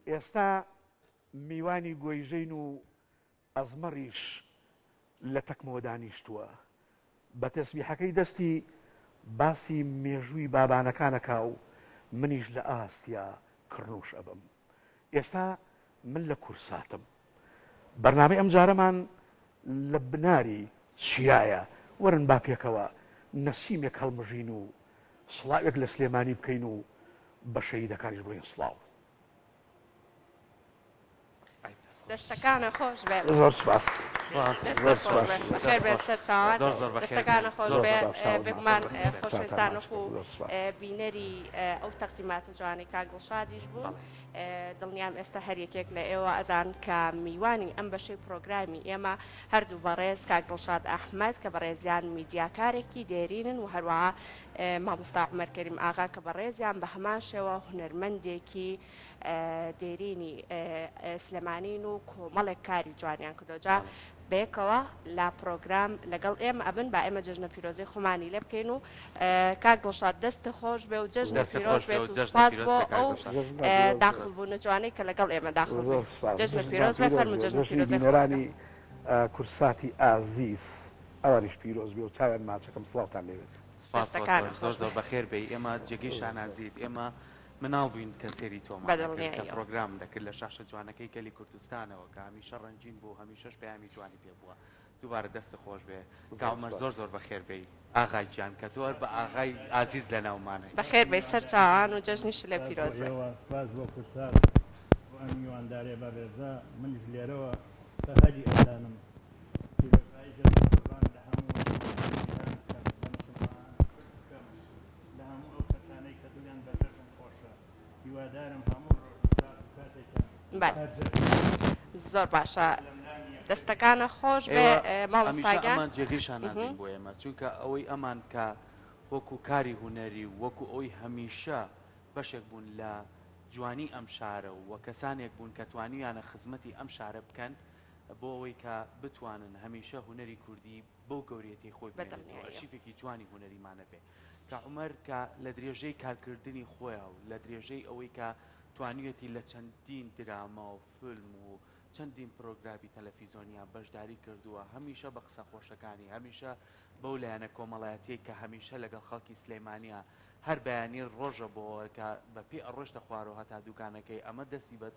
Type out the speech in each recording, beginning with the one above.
ئێستا میوانی گۆیژەین و ئەزمەڕیش لە تەکمەوە دانیشتووە. بە تەسبیحەکەی دەستی باسی مێژووی بابانەکان ئەکا و منیش لە ئاستیا کڕنووش ئەبەم. ئێستا من لە کورساتم. بەرنامەی ئەمجارەمان لە بناری چیایە. وەرن با پێکەوە نەسیمێک هەڵمژین و سڵاوێک لە سلێمانی بکەین و بە شەهیدەکانیش بڵێین سڵاو. دەستەکانە خۆش بێت زۆر سپاس زۆر سپاس بەخێر بێت سەرچاوان دەستەکانە خۆش بێ بێگومان خۆشەویستان وەکو بینەری ئەو تەقدیماتە جوانەی کاک دڵشادیش بوون دڵنیام ئێستا هەر یەکێک لە ئێوە ئەزان کە میوانی ئەم بەشەی پرۆگرامی ئێمە هەردوو بەڕێز کاک دڵشاد ئەحمەد کە بەڕێزیان میدیاکارێکی دێرینن و هەروەها مامۆستا عومەر کەریم ئاغا کە بەڕێزیان بە هەمان شێوە هونەرمەندێکی دێرینی سلێمانین و کۆمەڵێک کاری جوانیان کردووە جا بەیەکەوە لە پرۆگرام لەگەڵ ئێمە ئەبن با ئێمە جەژنە پیرۆزەی خۆمانی لێ بکەین و کاک دڵشاد دەست خۆش بێ و جەژنە پیرۆز بێت و سپاس بۆ ئەو داخل بوونە جوانەی کە لەگەڵ ئێمە داخل زۆر سپاس جەژنە پیرۆز بێ فەرموو جەژنە پیرۆزەی بینەرانی کورساتی ئازیز ئەوانیش پیرۆز بێ و چاویان ماچەکەم سڵاوتان لێبێت. سپاس بۆ تۆش زۆر زۆر بەخێر بێی ئێمە جێگەی شانازیت ئێمە مناڵ بووین کە سێری تۆمان دەکرد کە پرۆگرام دەکرد لە شاشە جوانەکەی گەلی کوردستانەوە کە هەمیشە ڕەنگین بوو هەمیشەش پەیامی جوانی پێ بووە دووبارە دەست خۆش بێ کاومەر زۆر زۆر بەخێر بێی ئاغای گیان کە تۆ هەر بە ئاغای ئازیز لە ناومانای. بەخێر بێی سەر چاوان و جەژنیشت لێ پیرۆز بێ. سپاس بۆ کورسات بۆ ئەم میوانداریە بەڕێزە منیش لێرەوە بە هەلی ئەزانم پیرۆزبایی جەژنی قوربان لە هەموو موسڵمانانی جیهان بکەم لە موسڵمانان کورد بکەم لە هەموو ئەو کەسانەی کە دڵیان بە جەژن خۆشە هیوادارم هەموو ڕۆژ و سات و کاتێکیان بەلێ هەر جەژن بێت. زۆر باشە لەملانی یەکتر. دەستەکانە خۆش بێ ئێوە مامۆستا هەمیشە گیان. ئەمان جێگەی شانازین بۆ ئێمە چونکە ئەوەی ئەمان کە وەکو کاری هونەری و وەکو ئەوەی هەمیشە بەشێک بوون لە جوانی ئەم شارە و وە کەسانێک بوون کە توانیویانە خزمەتی ئەم شارە بکەن بۆ ئەوەی کە بتوانن هەمیشە هونەری کوردی بەو گەورەیەتیەی خۆی بە بمێنێتەوە دڵنیاییەوە. ئەرشیفێکی جوانی هونەریمان هەبێ کە عومەر کە لە درێژەی کارکردنی خۆیا و لە درێژەی ئەوەی کە توانیویەتی لە چەندین دراما و فیلم و چەندین پرۆگرابی تەلەفیزۆنیا بەشداری کردووە هەمیشە بە قسە خۆشەکانی هەمیشە بەو لایەنە کۆمەڵایەتیەی کە هەمیشە لەگەڵ خەڵکی سلێمانیا هەر بەیانی ڕۆژە بۆ کە بە پێ ئەڕۆشتە خوارەوە هەتا دوکانەکەی ئەمە دەستی بە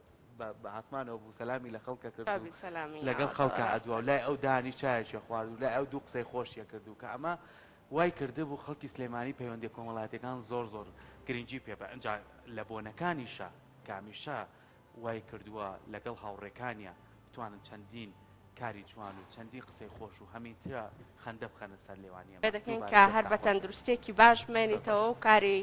بە ئاسمانەوە بوو سەلامی لە خەڵکە کرد و لەگەڵ خەڵکا ئەدوا و لای ئەو دانی چایەکی خوارد و لای ئەو دوو قسەی خۆشیە کرد و کە ئەمە وای کردبوو خەڵکی سلێمانی پەیوەندیە کۆمەڵایەتیەکان زۆر زۆر گرنگی پێ بە ئینجا لە بۆنەکانیشا کە هەمیشە وای کردووە لەگەڵ هاوڕێکانیا بتوانن چەندین کاری جوان و چەندین قسەی خۆش و هەمیترە خەندە بخەنە سەر لێوانی ئێمە. دەکەین دووبارە کە هەر دەستتان بە خۆش بێت. تەندروستیەکی باش زۆر بمێنیتەوە باش. و کاری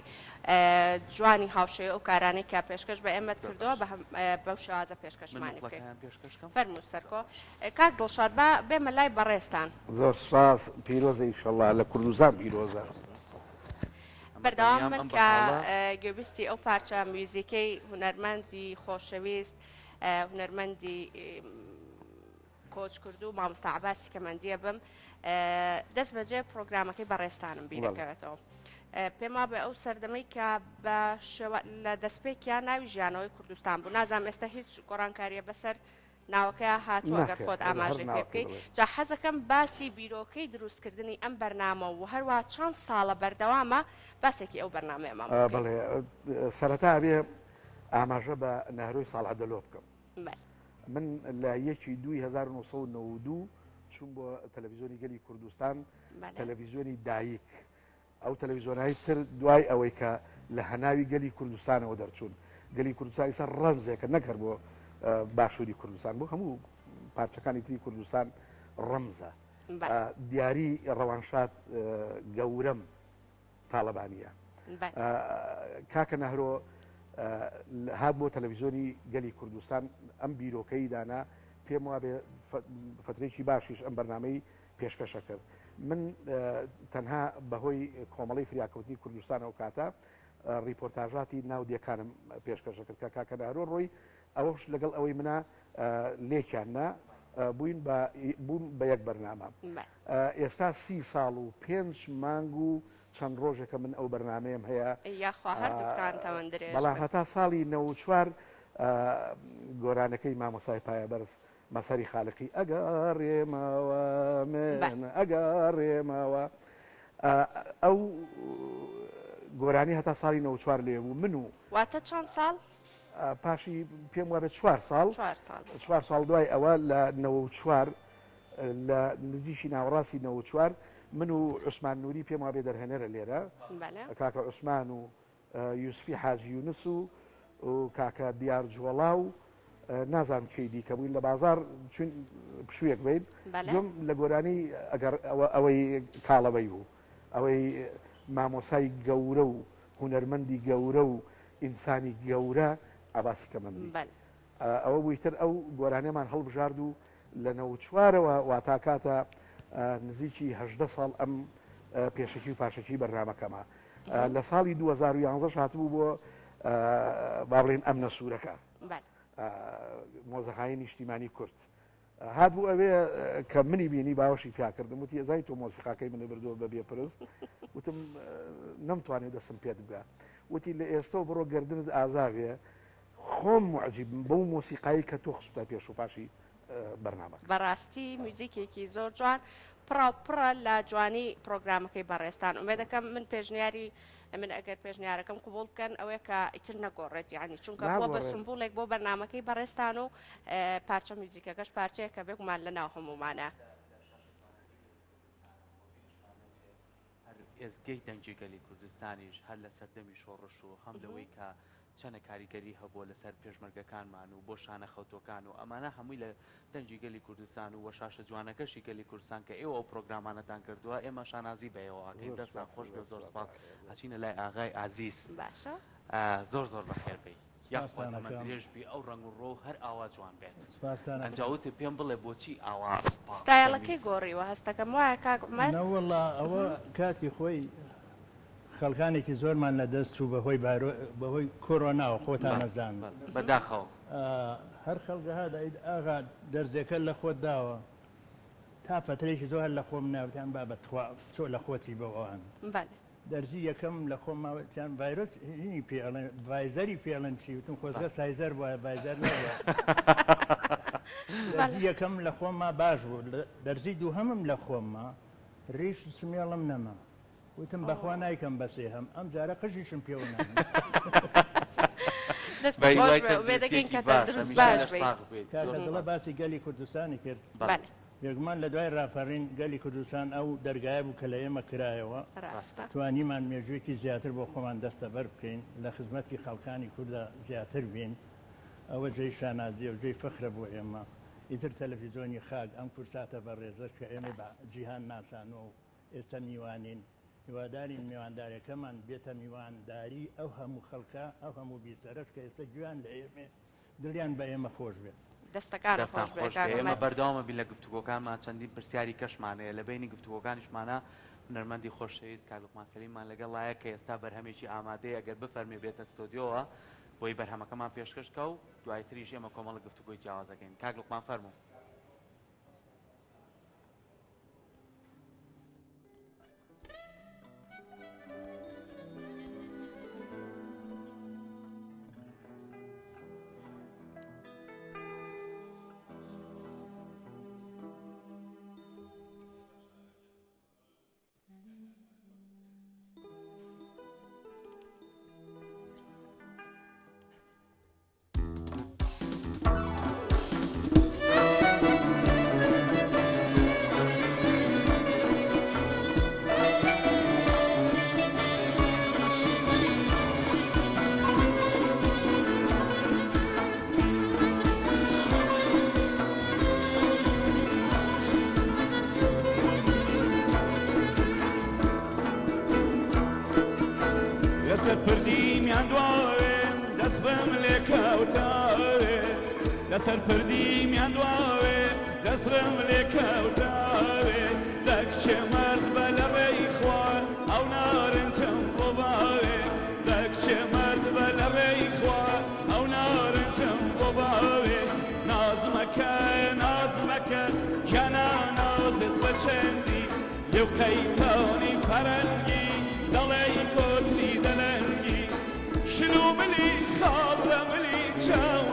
جوانی هاوشێوەی ئەو کارانەی کە پێشکەش بە ئێمەت زۆر کردووە باش. بە هەم بەو شێوازە من پێشکەشمانی بکەی. نوقڵەکەیان پێشکەش کەم؟ فەرموو زۆر سەرکۆ. باش. کاک دڵشاد با بێمە لای بەڕێزتان. زۆر سوپاس پیرۆزە ئیشەڵا لە کوردستان پیرۆزە. ئەمە بەردەوام دڵنیام بن ئەم کە بەتاڵە. گوێبیستی ئەو پارچە میوزیکەی هونەرمەندی خۆشەویست هونەرمەندی کۆچکردوو مامۆستا عەباسی کەمەندییە بم دەست بەجێ پرۆگرامەکەی بەڕێزتانم بیرەکەوێتەوە. پێم وابێ ئەو سەردەمەی کە بە شێوە لە دەستپێکیا ناوی ژیانەوەی کوردستان بوو نازانم ئێستا هیچ گۆڕانکاریە بەسەر ناوەکەیا هاتووە گەر نەخێر خۆت هەر ئاماژەی پێ ناوەکەی بکەی بڵێ. جا حەزەکەم باسی بیرۆکەی دروستکردنی ئەم بەرنامە و هەروەها چەند ساڵە بەردەوامە باسێکی ئەو بەرنامەیەمان بۆ بکەی. بەڵێ سەرەتا ئەبێ ئاماژە بە نەهرۆی ساڵح دەلۆ بکەم. بەلێ. من لە یەکی دووی 1992 چووم بۆ تەلەڤیزیۆنی گەلی کوردستان، تەلەڤیزیۆنی دایک. ئەو تەلەڤیزیۆنای تر دوای ئەوەی کە لە هەناوی گەلی کوردستانەوە دەرچوون، گەلی کوردستان ئیستا ڕەمزێکە نەک هەر بۆ باشووری کوردستان، بۆ هەموو پارچەکانی تری کوردستان ڕەمزە. دیاری ڕەوانشاد گەورەم تاڵەبانییە. کاکە نەهرۆ هات بۆ تەلەڤیزیۆنی گەلی کوردستان ئەم بیرۆکەی دانا، پێم وابێ فترێکی باشیش ئەم بەرنامەی پێشکەشە کرد. من تەنها بەهۆی کۆمەڵەی فریاکەوتنی کوردستان ئەو کاتە ڕیپۆرتاژاتی ناو دێکانم پێشکەشە کرد کە کاکە نەهرۆ ڕۆی ئەوەش لەگەڵ ئەوەی منە لێکیان نا بووین بە بووم بە یەک بەرنامە. ئێستا سی ساڵ و پێنج مانگ و چەند ڕۆژێکە من ئەو بەرنامەیەم هەیە. یاخوا هەردووکتان تەمەن درێژ بەڵام بن. هەتا ساڵی 94. گۆرانەکەی مامۆسای پایەبەرز مەسەری خالقی ئەگەڕێمەوە من ئەگەڕێمەوە ئەو گۆرانی هەتا ساڵی 94 لێ بوو من و واتە چەند ساڵ؟ پاشی پێم وابێت چوار ساڵ چوار ساڵ دوای ئەوە لە 94 لە نزیکی ناوەڕاستی 94 من و عوسمان نووری پێم وابێ دەرهێنەرە لێرە کاکە عوسمان و یوسفی حاجی یونس و کاکە دیار جۆڵا و نازانم کێی دیکە بووین لە بازار چوین پشوویەک بین گوێم لە گۆرانی ئەگەر ئەوەی کاڵەبەی بوو ئەوەی مامۆسای گەورە و هونەرمەندی گەورە و ئینسانی گەورە عباسی کەمەندی ئەوە بووی تر ئەو گۆرانیەمان هەڵبژارد و لە نەوچوارەوە واتا کاتە نزیکی هەدە ساڵ ئەم پێشەکی و پاشەکی بەرنمەکەمە لە ساڵی 2011 هاتبوو بۆ با بڵێن ئەمنە سوورەکە مۆزەخانی نیشتیمانی کورد هات بوو ئەوێ کە منی بینی باوەشی پیاکردم وتی ئەزای تۆ مۆسیقاکەی منە بردووە بە بێ پرس وتم نەمتوانێت دەسم پێت بگە وتی لە ئێستەوە بڕۆ گردنت ئازاوێ خۆم معجیبم بەو مۆسیقایی کە تۆ خستە پێش و پاشی بەرنامەکە. بەڕاستی میوزیکێکی زۆر جوان پڕاو پڕە لە جوانی پڕۆگرامەکەی بەڕێزتان ئومێدەکەم من پێشنیاری من ئەگەر پێشنیارەکەم قبوڵ بکەن ئەوەیە کە ئیتر نەگۆڕێت یعنی چونکە بووە بە ناگۆڕێت. سمبوڵێک بۆ بەرنامەکەی بەڕێزتان و پارچە میوزیکەکەش پارچەیە کە بێگومان لە ناو هەموومانە. هەر ئێزگەی دەنگی گەلی کوردستانیش هەر لە سەردەمی شۆڕش و هەم لەوەی کە چەنە کاریگەری هەبووە لەسەر پێشمەرگەکانمان و بۆ شانە خەوتوەکان و ئەمانە هەمووی لە دەنگی گەلی کوردستان و وە شاشە جوانەکەشی گەلی کوردستان کە ئێوە ئەو پرۆگرامانەتان کردووە ئێمە شانازی بە ئێوە ئەکەین زۆر دەستان سوپاس خۆش بێ زۆر زۆر سوپاس سوپاس ئاغای زۆر ئەچینە لای ئاغای ئازیز باشە. زۆر زۆر بەخێر بێی یاخوا سوپاستان تەمەن ئەکەم. درێژ بی ئەو ڕەنگ و ڕۆ هەر ئاوا جوان بێت سوپاستان ئەنجا ئەکەم. وتت پێم بڵێ بۆچی ئاوا پاک ستایەڵەکەی شەمیز. گۆڕیوە هەستەکەم وایە کاک عومەر؟ نەوەڵا ئەوە کاتی خۆی خەڵکانێکی زۆرمان لە دەست چوو بەهۆی بارۆ بەهۆی کۆرۆناوە خۆتان بەڵێ ئەزانن. بەڵێ بەداخەوە. هەر خەڵکە هات ئەیت ئاغا دەردەکە لە خۆت داوە تا فەترەیەکی زۆر هەر لە خۆم نا وتیان بابە تخوا بچۆ لە خۆتی بەو ئەوان. بەڵێ. دەرزی یەکەم لە خۆم ما وتیان ڤایرۆس هینی پێ ئەڵێن ڤایزەری پێ ئەڵێن چی وتم خۆزگە سایزەر بوایە ڤایزەر نەبوایە. دەرزی یەکەم لە خۆم ما باش بوو دەرزی دووهەمم لە خۆم ما ڕیش و سمێڵم نەما. وتم بەخوا نایکەم بە سێهەم ئەم جارە قژیشم پێوە نانێم. دەست بە خۆش هیوای بێ ئومێدەکەین تەندروستیەکی کە باش تەندروست هەمیشە باش لەش بی. ساغ بیت کاکە زۆر دڵە سوپاس. باسی گەلی کوردستانی کرد. بەلێ. بێگومان لە دوای ڕاپەڕین گەلی کوردستان ئەو دەرگایە بوو کە لە ئێمە کرایەوە. ڕاستە. توانیمان مێژوویەکی زیاتر بۆ خۆمان دەستەبەر بکەین، لە خزمەتی خەڵکانی کوردا زیاتر بین. ئەوە جێی شانازییە و جێی فەخرە بۆ ئێمە. ئیتر تەلەفیزۆنی خاک ئەم کورساتە بەڕێزەش کە ئێمەی بە ڕاستە. جیهان ناسانووە و ئێستا میوانین، هیوادارین میواندارەکەمان بێتە میوانداری ئەو هەموو خەڵکە، ئەو هەموو بیسەرەش کە ئێستا گوێیان لە ئێمەیە، دڵیان بە ئێمە خۆش بێت. دەستەکانت دەستان خۆش بێ خۆش کاک بێ ئێمە عومەر. بەردەوامە بین لە گفتوگۆکانمان چەندین پرسیاری کەشمان هەیە لە بەینی گفتوگۆکانیشمانا هونەرمەندی خۆشەویست کاک لوقمان سەلیممان لەگەڵایە کە ئێستا بەرهەمێکی ئامادەیە ئەگەر بفەرمێ بێتە ستۆدیۆوە بۆی بەرهەمەکەمان پێشکەش کا و دوایتریش ئێمە کۆمەڵە گفتوگۆی جیاواز ئەکەین کاک لوقمان فەرموو. لەسەر پردی میاندواوێ دەسڕم لێ کەوتاوێ لەسەر پردی میاندواوێ دەسڕم لێ کەوتاوێ دەکچێ مەرد بە لە ڕێی خوار ئەو نارنجم قۆباوێ دەکچێ مەرد بە لە ڕێی خوار ئەو نارنجم قۆباوێ نازمەکە نازمەکە کیانە نازت بە چەندی لێو قەیتانی فەرەنگی دەڵێی کۆتری دەلەنگی شل و ملی خاڵ لە ملی چاو.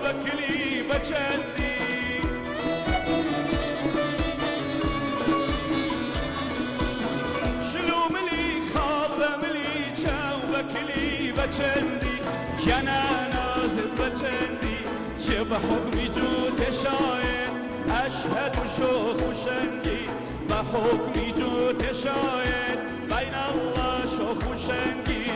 چێ بە حوکمی جووتێ شایەت ئەشهەد و شۆخ و شەنگی بە حوکمی جووتێ شایەت بین اللە شۆخ و شەنگی.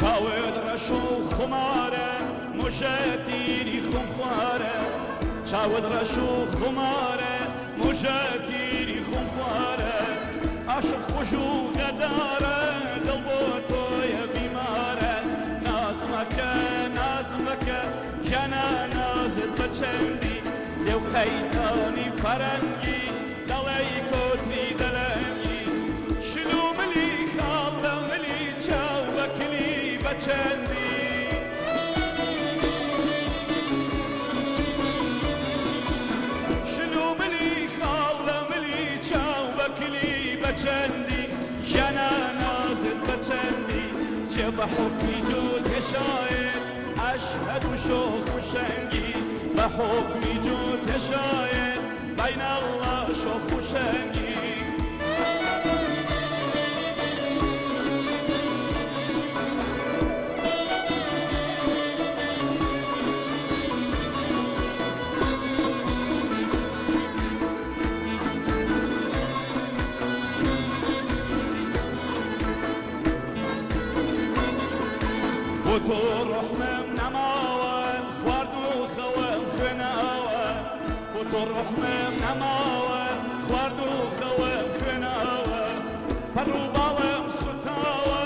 چاوت ڕەش و خومارە مژە تیری خۆم خوارە چاوت ڕەش و خومارە مژە تیری خۆم خوارە عاشق کوژ و غەدارە دڵ بۆ تۆیە بیمارە ناز مەکە ناز مەکە گیانە نازت بە چەندی لێو قەیتانی فەرەنگی دەڵێی کۆتری دەلەنگی شل و ملی خاڵ لە ملی چاو بە کلی بە چەندی. شل و ملی خاڵ لە ملی چاو بە کلی بە چەندی گیانە نازت بە چەندی چێ بە حوکمی جووتێ شایەت ئەشهەد و شۆخ و شەنگی بە حوکمی جووتێ شایەت بین اللە شۆخ و شەنگی. بۆ تۆ ڕۆحمم نەماوە خوارد و خەوم خوێناوە بۆ تۆ ڕۆحمم نەماوە خوارد و خەوم خوێناوە پەڕ و باڵم سوتاوە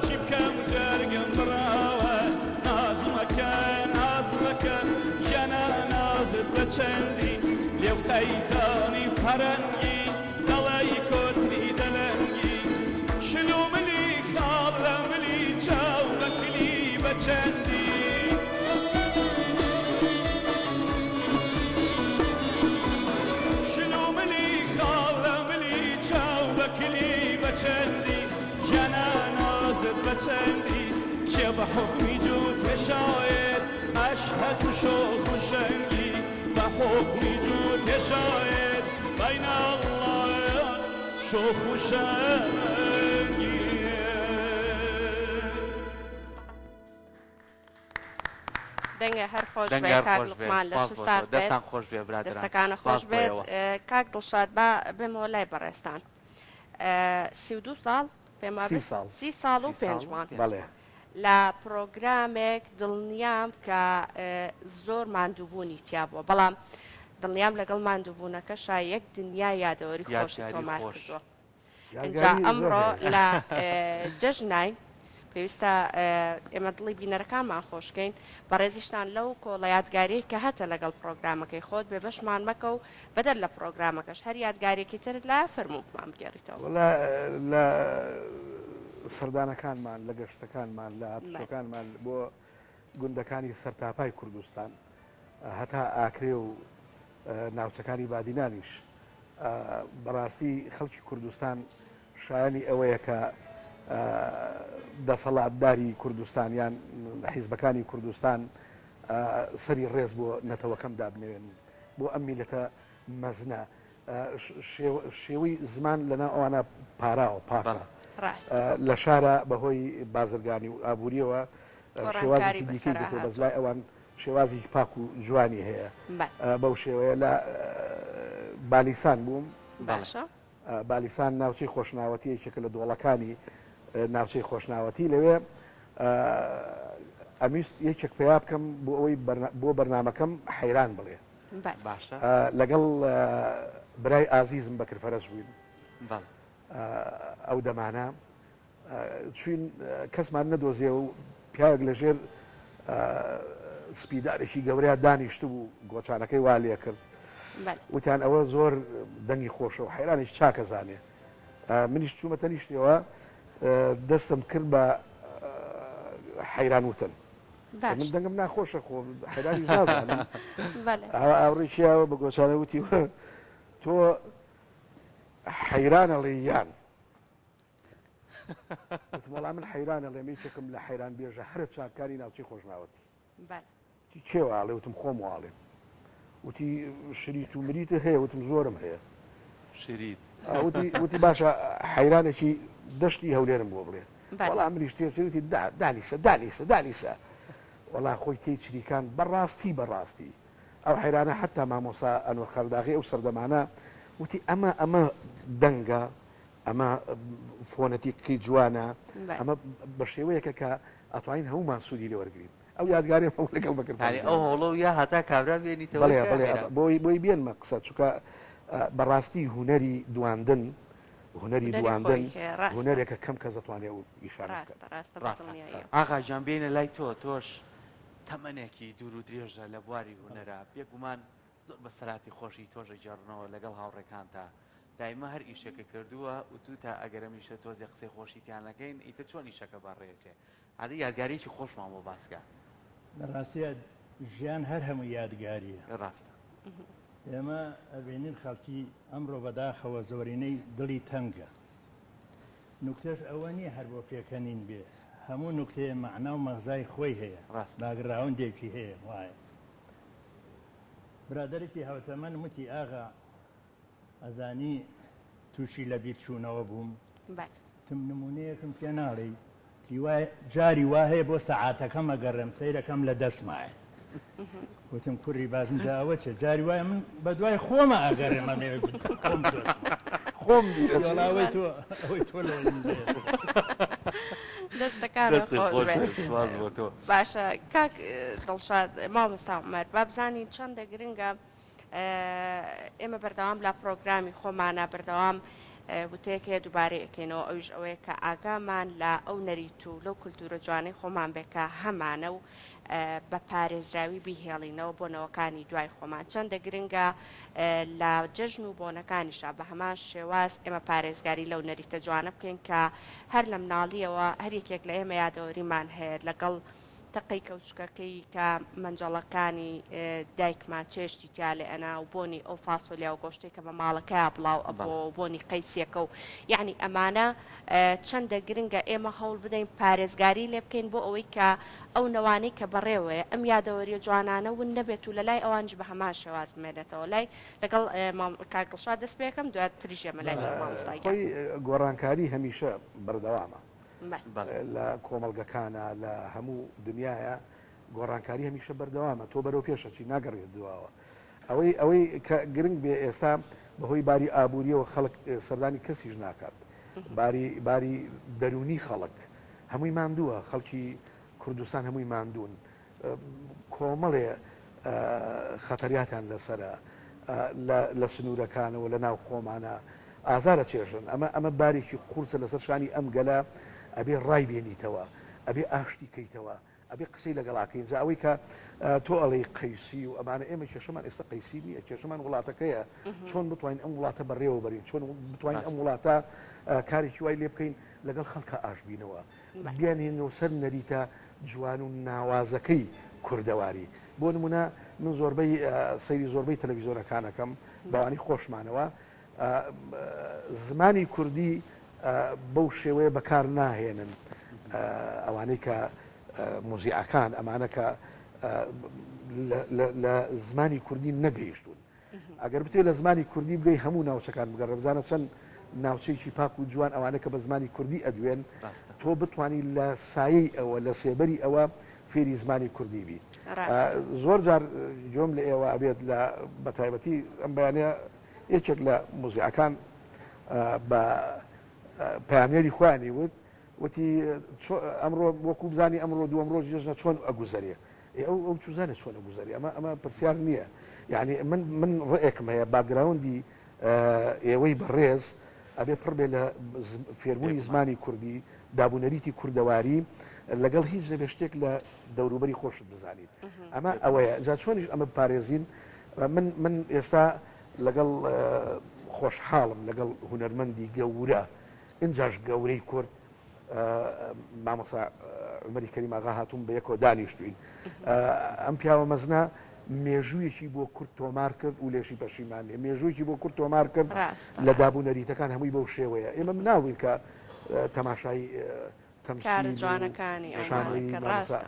چی بکەم جەرگم بڕاوە ناز مەکە ناز مەکە گیانە نازت بە چەندی لێو قەیتانی فەرەنگی دەڵێی کۆتری دەلەنگی شل و ملی خاڵ لە ملی چاو بە کلی بە چەندی. شل و ملی خاڵ لە ملی چاو بە کلی بە چەندی گیانە نازت بە چەندی کێ بە حوکمی جووتێ شایەت ئەشهەد و شۆخ و شەنگی بە حوکمی جووتێ شایەت بین اللە شۆخ و شەنگی. دەنگە هەر خۆش دەنگە بێ هەر کاک خۆش بێ لوقمان سپاس لەشت بۆ تۆ ساغ بێت دەستان خۆش بێ برادەران دەستەکانە سپاس خۆش بۆ بێت ئێوە. کاک دڵشاد با بێمەوە لای بەڕێزتان 32 ساڵ پێم سی وابێ ساڵ. سی ساڵ و سی پێنج ساڵ و مانگ پێنج بەڵێ. مانگ. لە پڕۆگرامێک دڵنیام کە زۆر ماندووبوونی تیا بووە بەڵام دڵنیام لەگەڵ ماندووبوونەکەشا یەک دنیا یادەوەری خۆشت یادگاری تۆمار خۆش. کردووە ئینجا یادگاری زۆر ئەمڕۆ هەیە. لە جەژناین پێویستە ئێمە دڵی بینەرەکانمان خۆشکەین بەڕێزیشتان لەو کۆڵە یادگاریەی کە هەتە لەگەڵ پڕۆگرامەکەی خۆت بێ بەشمان مەکە و بەدەر لە پڕۆگرامەکەش هەر یادگاریەکی ترت لایە فەرموو بمان بگێڕیتەوە. وەڵا لە سەردانەکانمان، لە گەشتەکانمان، لە هاتوچۆکانمان بۆ گوندەکانی سەرتاپای کوردستان هەتا ئاکرێ و ناوچەکانی بادینانیش بەڕاستی خەڵکی کوردستان شایانی ئەوەیە کە دەسەڵاتداری کوردستان یان حیزبەکانی کوردستان سەری ڕێز بۆ نەتەوەکەم دابنەوێنن بۆ ئەم میلەتە مەزنە شێوەی زمان لەناو ئەوانە پاراوە پاکە لە شارە بەهۆی بازرگانی و ئابووریەوە شێوازێکی دیکەی گرتووە بەس لای ئەوان شێوازێکی پاک و جوانی هەیە بەو شێوەیە لە بالیسان بووم باشە بالیسان ناوچەی خۆشناوەتی یەکێکە لە دۆڵەکانی ناوچەی خۆشناوەتی لەوێ ئەمیست یەکێک پیا بکەم بۆ ئەوەی بۆ بەرنمەکەم حەیران بڵێ باشە لەگەڵ برای ئازیزم بەکر فەرەج بووین ئەو دەمانە چوین کەسمان نەدۆزیەوە و پیاوێک لە ژێر سپیدارێکی گەورەیا دانیشتبوو گۆچانەکەی وا لێ کرد وتیان ئەوە زۆر دەنگی خۆشە و حەیرانیش چاکە زانێ منیش چوومە تەنیشتەوە دەستم کرد بە حەیران وتن من دەنگم ناخۆشە خۆ حەیرانی نازانم ئاوڕێکیاوە بە گۆچانە وتی تۆ حەیرانەڵی یان. وتم وەڵا من حەیران ئەڵێم یەکێکم لە حەیران بێژە هەرە چاکانی ناوچەی خۆشناوەتی. بەلێ. وتی کێ وا ئەڵێ؟ وتم خۆم وا ئەڵێم. وتی شریت و مریتت هەیە؟ وتم زۆرم هەیە. شریت. وتی وتی باشە حەیرانێکی دەشتی هەولێرم بۆ بڵێ. بەلێ. وەڵا منیش تێچ وتی دا دانیشە دانیشە دانیشە. وەڵا خۆی تێی چریکاند بەڕاستی بەڕاستی ئەو حەیرانە حەتا مامۆستا ئەنوەر قەرداغی ئەو سەردەمانە وتی ئەمە ئەمە دەنگە ئەمە فۆنەتیکی جوانە ئەمە بە شێوەیەکە کە ئەتوانین هەمومان سوودی لێ وەرگین ئەو یادگاری هەموو لەگەڵ بەکر ئەو هۆڵە و یا هەتا کابرا بێنیتەوە بەڵێ بەڵێ بۆی بۆی بێنمە قسە چونکە بەڕاستی هونەری دواندن هونەری دواندن هونەرێکە کەم کەس دەتوانێت ئەو ئیشانە بکات. ڕاستە ئاغا گیان بێینە لای تۆ تۆش تەمەنێکی دوور و درێژە لە بواری هونەرا بێگومان زۆر بەسەراتی خۆشی تۆش ئەگێڕنەوە لەگەڵ هاوڕێکانتا دایمە هەر ئیشێکە کردووە وتوتە ئەگەر ئەمیشە تۆزێ قسەی خۆشی تیا نەکەین ئیتر چۆن ئیشەکە بەڕێچێ ئادە یادگاریەکی خۆشمان بۆ باسکە. لە ڕاستیا ژیان هەر هەموو یادگاریە. ڕاستە. ئێمە ئەبینین خەڵکی ئەمڕۆ بەداخەوە زۆرینەی دڵی تەنگە. نوکتەش ئەوە نییە هەر بۆ پێکەنین بێ، هەموو نوکتەیە مەعنا و مەغزای خۆی هەیە، ڕاستە. باکگراوندێکی هەیە وایە. برادەرێکی هاوتەمەنم وتی ئاغا ئەزانی تووشی لەبیرچوونەوە بووم؟ بەلێ. وتم نموونەیەکم پێ ناڵێی؟ وتی وایە جاری وا هەیە بۆ سەعاتەکەم ئەگەڕێم سەیرەکەم لە دەستمایە. وتم کوڕی باشم جا ئەوە چیە؟ جاری وایە من بە دوای خۆمە ئەگەڕێم ئەمەوێ خۆم بدۆزمەوە. خۆم بیرەچێ. وەڵا ئەوەی تۆ ئەوەی تۆ لەوە زیاتر. دەستەکانت دەستت خۆش خۆش بێ. بێت سوپاس بۆ تۆ. باشە کاک دڵشاد مامۆستا عومەر با بزانین چەندە گرنگە ئێمە بەردەوام لە پرۆگرامی خۆمانە بەردەوام وتەیەک هەیە دووبارەی ئەکەینەوە ئەویش ئەوەیە کە ئاگامان لە ئەو نەریت و لەو کولتوورە جوانەی خۆمان بێ کە هەمانە و بە پارێزراوی بیهێڵینەوە بۆ نەوەکانی دوای خۆمان چەندە گرنگە لە جەژن و بۆنەکانیشا بە هەمان شێواز ئێمە پارێزگاری لەو نەریتە جوانە بکەین کە هەر لە مناڵیەوە هەر یەکێک لە ئێمە یادەوەریمان هەیە لەگەڵ تەقەی کەوچکەکەی کە مەنجەڵەکانی دایکمان چێشتی تیا لێ ئەنا و بۆنی ئەو فاسۆلیا و گۆشتەی کە بە ماڵەکەیا بڵاو ئەبۆوە و بۆنی قەیسیەکە و یەعنی ئەمانە چەندە گرنگە ئێمە هەوڵ بدەین پارێزگاری لێ بکەین بۆ ئەوەی کە ئەو نەوانەی کە بەڕێوەیە ئەم یادەوەریە جوانانە ون نەبێت و لەلای ئەوانیش بە هەمان شێواز بمێنێتەوە لای لەگەڵ کاک دڵشاد دەست پێکەم دواتریش ئێمە لای تۆ مامۆستا گیان. خۆی گۆڕانکاری هەمیشە بەردەوامە لە کۆمەڵگەکانا لە هەموو دنیایا گۆڕانکاری هەمیشە بەردەوامە تۆ بەرەو پێش ئەچی ناگەڕێت دواوە ئەوەی ئەوەی کە گرنگ بێ ئێستا بەهۆی باری ئابووریەوە خەڵک سەردانی کەسیش ناکات باری باری دەرونی خەڵک هەمووی ماندووە خەڵکی کوردستان هەمووی ماندوون کۆمەڵێ خەتەریاتیان لەسەرە لە سنوورەکانەوە لە ناو خۆمانە ئازار ئەچێژن ئەمە ئەمە بارێکی قورسە لەسەر شانی ئەم گەلە ئەبێ ڕای بێنیتەوە ئەبێ ئاشتی کەیتەوە ئەبێ قسەی لەگەڵا کەین جا ئەوەی کە تۆ ئەڵێی قەیسی و ئەمانە ئێمە کێشەمان ئێستا قەیسی نییە کێشەمان وڵاتەکەیە چۆن بتوانین ئەم وڵاتە بەڕێوە بەرین چۆن بتوانین ئەم وڵاتە کارێکی وای لێ بکەین لەگەڵ خەڵکە ئاش بینەوە بیانهێننەوە سەر نەریتە جوان و ناوازەکەی کوردەواری. بۆ نموونە من زۆربەی سەیری زۆربەی تەلەڤیزۆنەکان ئەکەم بەوانی خۆشمانەوە زمانی کوردی بەو شێوەیە بەکار ناهێنن ئەوانەی کە موزیعەکان ئەمانە کە لە زمانی کوردی نەگەیشتوون. ئەگەر بتەوێت لە زمانی کوردی بگەی هەموو ناوچەکان بگەڕێ بزانە چەند ناوچەیەکی پاک و جوان ئەوانە کە بە زمانی کوردی ئەدوێن تۆ بتانی لە سایەی ئەوە لە سێبەری ئەوە فێری زمانی کوردی بی زۆر جار گوێم لە ئێوە ئەبێت لە بەتایبەتی ئەم بەیانە یەکێک لە موزیعەکان بە پامێری خۆیانی وت وتی ئەمڕۆ وەکو بزانی ئەمڕۆ دووەم ڕۆژ جەژنە چۆن ئەگوزەرێ ئێ ئەو ئەو چوزانێ چۆن ئەگوزەرێ ئەمە ئەمە پرسیار نییە یعنی من من ڕێکم هەیە باگراوندی ئێوەی بەڕێز ئەبێ پڕ بێ لە فێربوونی زمانی کوردی دابونەریتی کوردەواری لەگەڵ هیچ نەبێ شتێک لە دەوروبەری خۆشت بزانیت ئەمە ئەوەیە جا چۆنیش ئەمە بپارێزین من من ئێستا لەگەڵ خۆشحاڵم لەگەڵ هونەرمەندی گەورە ئینجاش گەورەی کورد مامۆستا عومەری کەریم ئاغا هاتوون بە یەکەوە دانیشتوین ئەم پیاوە مەزنە مێژوویەکی بۆ کورد تۆمار کرد و لێشی پەشیمان نیە مێژوویەکی بۆ کورد تۆمار کرد لە داب و نەریتەکان هەمووی بەو شێوەیە ئێمە مناڵ بووین کە. تەماشای کارە جوانەکانی ئەوانە کە ڕاستە.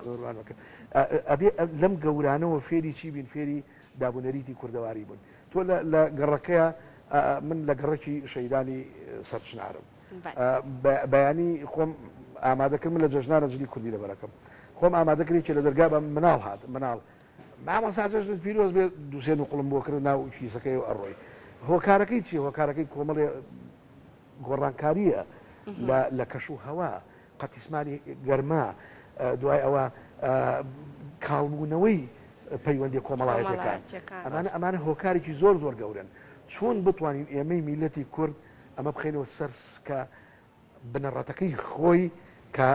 ئەبێ لەم گەورانەوە فێری چی بین فێری دابونەریتی کوردەواری بوون تۆ لە گەڕەکەیە من لە گەڕەکی شەیدانی سەرچنارم بەیانی خۆم ئامادەکرد من لە جەژنانە جلی کوردی لەبەرەکەم خۆم ئامادەکرێکی لە دەرگا بە مناڵ هات مناڵ مامۆستا جەژنت پیرۆز بێ دوسێ نوقڵم بۆ کرد ناو کیسەکەی و ئەڕۆی هۆکارەکەی چی هۆکارەکەی کۆمەڵێ گۆڕانکارییە لە کەش و هەوا، قەتیسمانی گەرما، دوای ئەوە کاڵبوونەوەی پەیوەندیە کۆمەڵایەتیەکان، ئەمانە ئەمانە هۆکارێکی زۆر زۆر گەورەن. چۆن بتوانین ئێمەی میللەتی کورد ئەمە بخەینەوە سەر سکە بنەڕەتەکەی خۆی کە